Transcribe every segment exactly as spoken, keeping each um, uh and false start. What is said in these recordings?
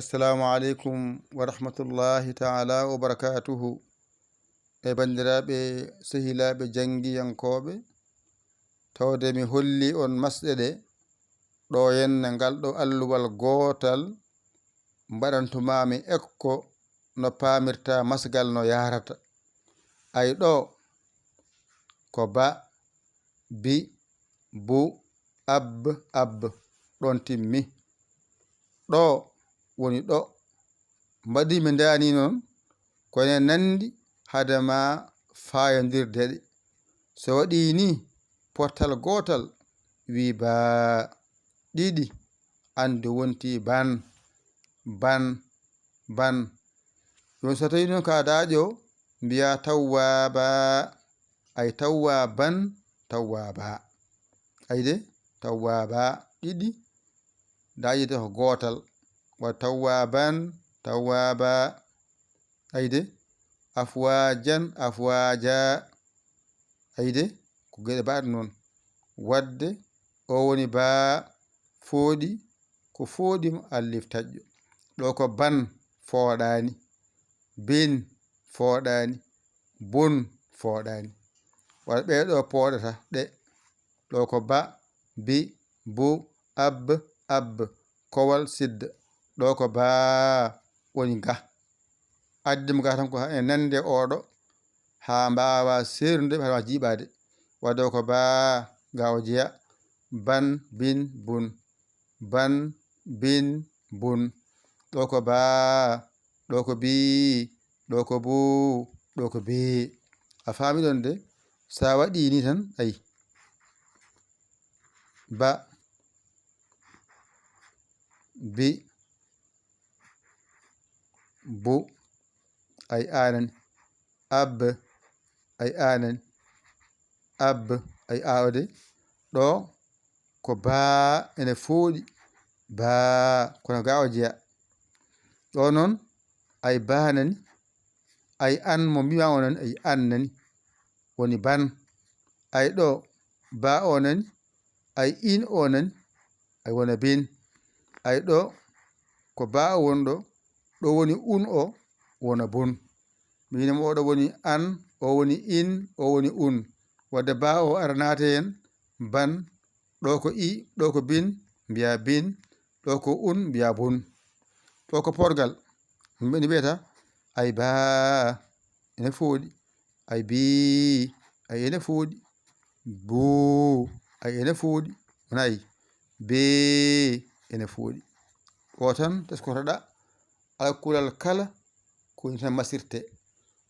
Assalamu aleykum wa rahmatullahi taala wa barakatuhu. E banndiraaɓe, sehilaaɓe janngiyankooɓe, tawde mi holli on masɗe ɗe, ɗo henne ngal ɗo alluwal gootal, mbaɗantumaami ekko no paamirta masgal no yahrata. Ay ɗo, ko ba, bi, bu, ab, ab, ɗon timmi. Ɗo woni ɗo. Mbaɗi mi ndaani noon, ko ene nanndi hade ma faayondirde ɗe. So waɗi ni, pottal gootal wi baa, ɗiɗi, anndi wonti ban, ban, ban. Ɗum so tawi noon ka daaƴo, mbiya tawwaaba, ay tawwaaban, tawwaaba. Ay de, tawwaaba, ɗiɗi, daaƴi de ko gootal. Wa tawwaaban, tawwaaba. Ay de, afwaajan, afwaaja. Ay de, ko geɗe baɗe noon. Wadde, o woni baa, fooɗi, ko fooɗi mo allif taƴƴo. Ɗo ko ban, fooɗaani. Bin, fooɗaani. Bun, fooɗaani. Wala ɓee ɗo pooɗata, ɗe. Ɗo ko ba, bi, bu, ab, ab. Kowal sidda. Ɗo ko baa, woni ga. Addi mo ga tan ko haa ene nande oɗo. Haa mbaawa seernude, haa mbaawa jiiɓaade. Wadde ko baa, ga o jeya. Ban, bin, bun. Ban, bin, bun. Ɗo ko baa, ɗo ko bii, ɗo ko buu, ɗo ko bee. A faami ɗon de? So a waɗi ni tan, ay. Ba, bi, bu, ay aanani. Ab, ay aanani. Ab, ay aawde. Ɗo ko baa ene fooɗi. Baa, kono ga o jeya. Ɗo noon, ay baa nani, ay an mo mbiya o nani, ay an nani, woni ban. Ay ɗo, baa o nani, ay in o nani, ay wona bin. Ay ɗo, ko baa o woni ɗo, ɗo woni un o, wona bun. Miin mo oɗo woni an, o woni in, o woni un. Wadde baa o ara naate heen, ban, ɗo ko i, ɗo ko bin, mbiya bin, ɗo ko un, mbiya bun. Ɗo ko porgal. Yimɓe ne mbiyata, ay baa, ene fooɗi. Ay bii, ay ene fooɗi. Buu, ay ene fooɗi. Nayi, bee, ene fooɗi. O tan teskotoɗa, alkulal kala ko woni tan masirte.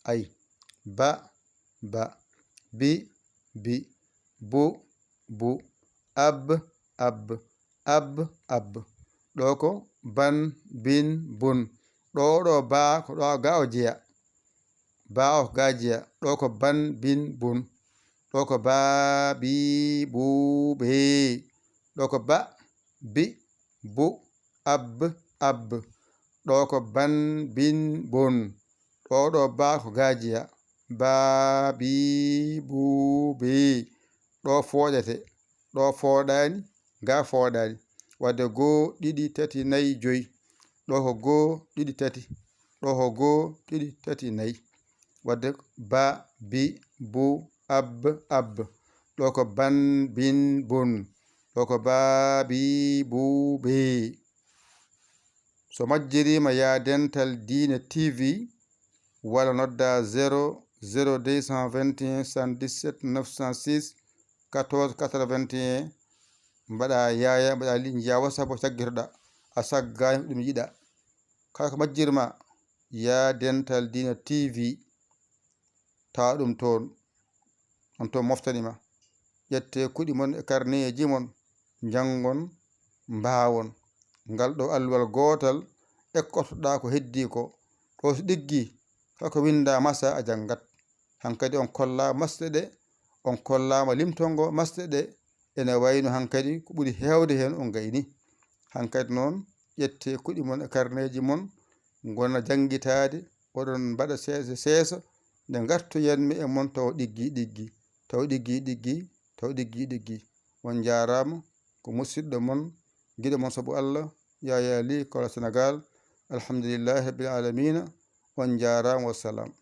Ay, ba, ba, bi, bi, bu, bu, ab, ab, ab, ab. Ɗo ko ban, bin, bun. Ɗo, ɗo baa, ko ɗo ga o jeya. Baa o ga jeya. Ɗo ko ban, bin, bun. Ɗo ko baa, bi, bu, bee. Ɗo ko ba, bi, bu, ab, ab. Ɗo ko ban, bin, bun. Ɗo, ɗo baa ko ga jeya. Baa, bi, bu, bee. Ɗo fooɗete. Ɗo fooɗaani, ga fooɗaani. Wadde goo, ɗiɗi, tati, nayi, joyi. Ɗo ko goo, ɗiɗi, tati. Ɗo ko goo, ɗiɗi, tati, nayi. Wadde ba, bi, bu, ab, ab. Ɗo ko ban, bin, bun. Ɗo ko baa, bi, bu, bee. So majjiriima, yaa Dental Diine T V, walla nodda zéro zéro deux cent vingt et un soixante-dix-sept neuf cent six quatorze quatre-vingt-un, mbaɗa yaaya, mbaɗa ligne, njiya WhatsApp o caggitoɗa, a saggaani ko ɗum yiɗa. Kala ko majjirma, yaa Dental Diine T V, tawa ɗum toon, on toon moftani ma. Ƴette kuɗi mon e karneeji mon, njanngon, mbaawon. Ngal ɗo alluwal gootal ekkotoɗa ko heddii ko. Ɗo so ɗiggi, kala ko winnda masa a janngat. Hankadi on kolla masɗe ɗe, on kollaama limtongo masɗe ɗe, ene wayno hankadi ko ɓuri heewde heen on gayni. Hankadi noon, ƴette kuɗi mon e karneeji mon, ngona janngitaade, oɗon mbaɗa seesa seesa, nde ngartoyanmi e mon taw ɗiggi ɗiggi, taw ɗiggi ɗiggi, taw ɗiggi ɗiggi. On njaaraama, ko musidɗo mon, giɗo mon sabu Allah, Yaya Ly, Kola Senegaal, Alhamdulillahi rabbil alamina. On njaaraama, wassalam.